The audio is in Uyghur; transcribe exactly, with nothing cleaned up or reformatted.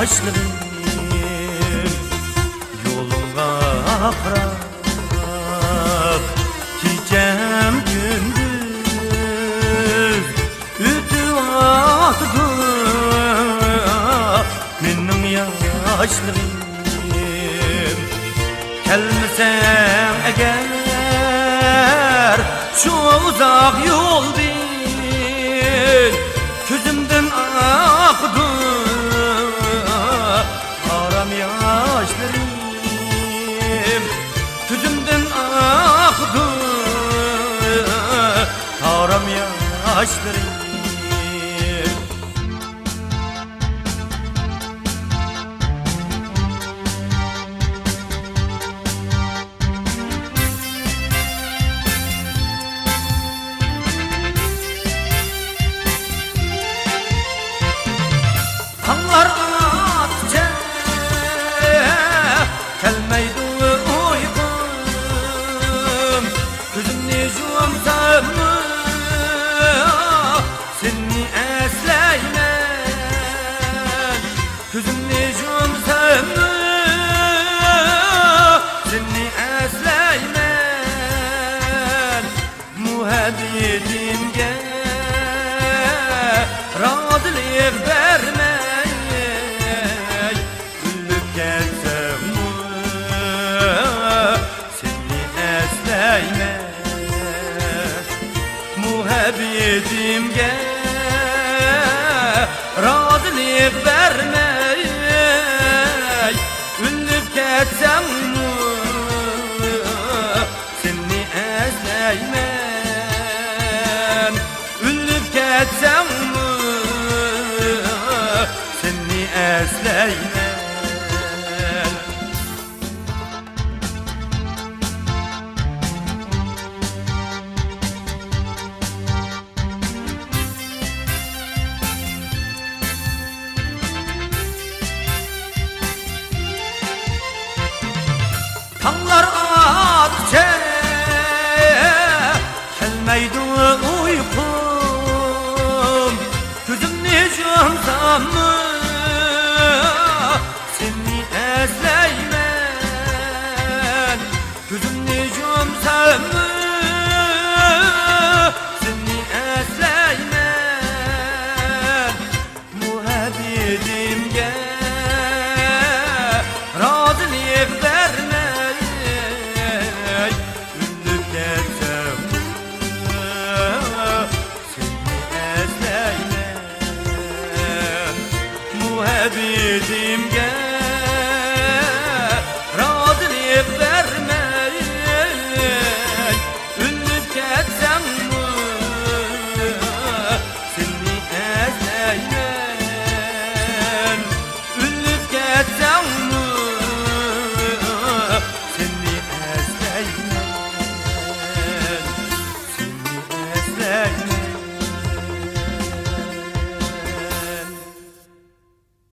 ياشلىرىم يولۇڭغا قاراپ، كېچەم كۈندۈز ئۆتۈۋاتىدۇ مېنىڭ ياشلىرىم. كەلمىسەڭ ئەگەر شۇ ئۇزاق يولدىن، كۆزۈمدىن ئاقىدۇ ھارام ياشلىرىم. كۆزۈمدىن ئاقىدۇ ھارام ياشلىرىم. تاڭلار ئاتقىچە كەلمەيدۇ ئۇيقۇم، كۆزۈمنى يۇمساممۇ سېنى ئەسلەيمەن. كۆزۈمنى يۇمساممۇ سېنى ئەسلەيمەن. مۇھەببىتىمگە رازىلىق بەرمەي، ئۆلۈپ كەتسەممۇ سېنى ئەسلەيمەن. مۇھەببىتىمگە رازىلىق بەرمەي، ئۆلۈپ كەتسەڭمۇ سېنى ئەسلەيمەن. ئۆلۈپ كەتسەڭمۇ سېنى ئەسلەيمەن. تاڭلار ئاتقىچە كەلمەيدۇ ئۇيقۇم، كۆزۈمنى يۇمساممۇ سېنى ئەسلەيمەن. كۆزۈمنى يۇمساممۇ سېنى ئەسلەيمەن. مۇھەببىتىمگە رازىلىق بەرمەي، ئۆلۈپ كەتسەم سېنى ئەسلەيمەن. مۇھەببىتىم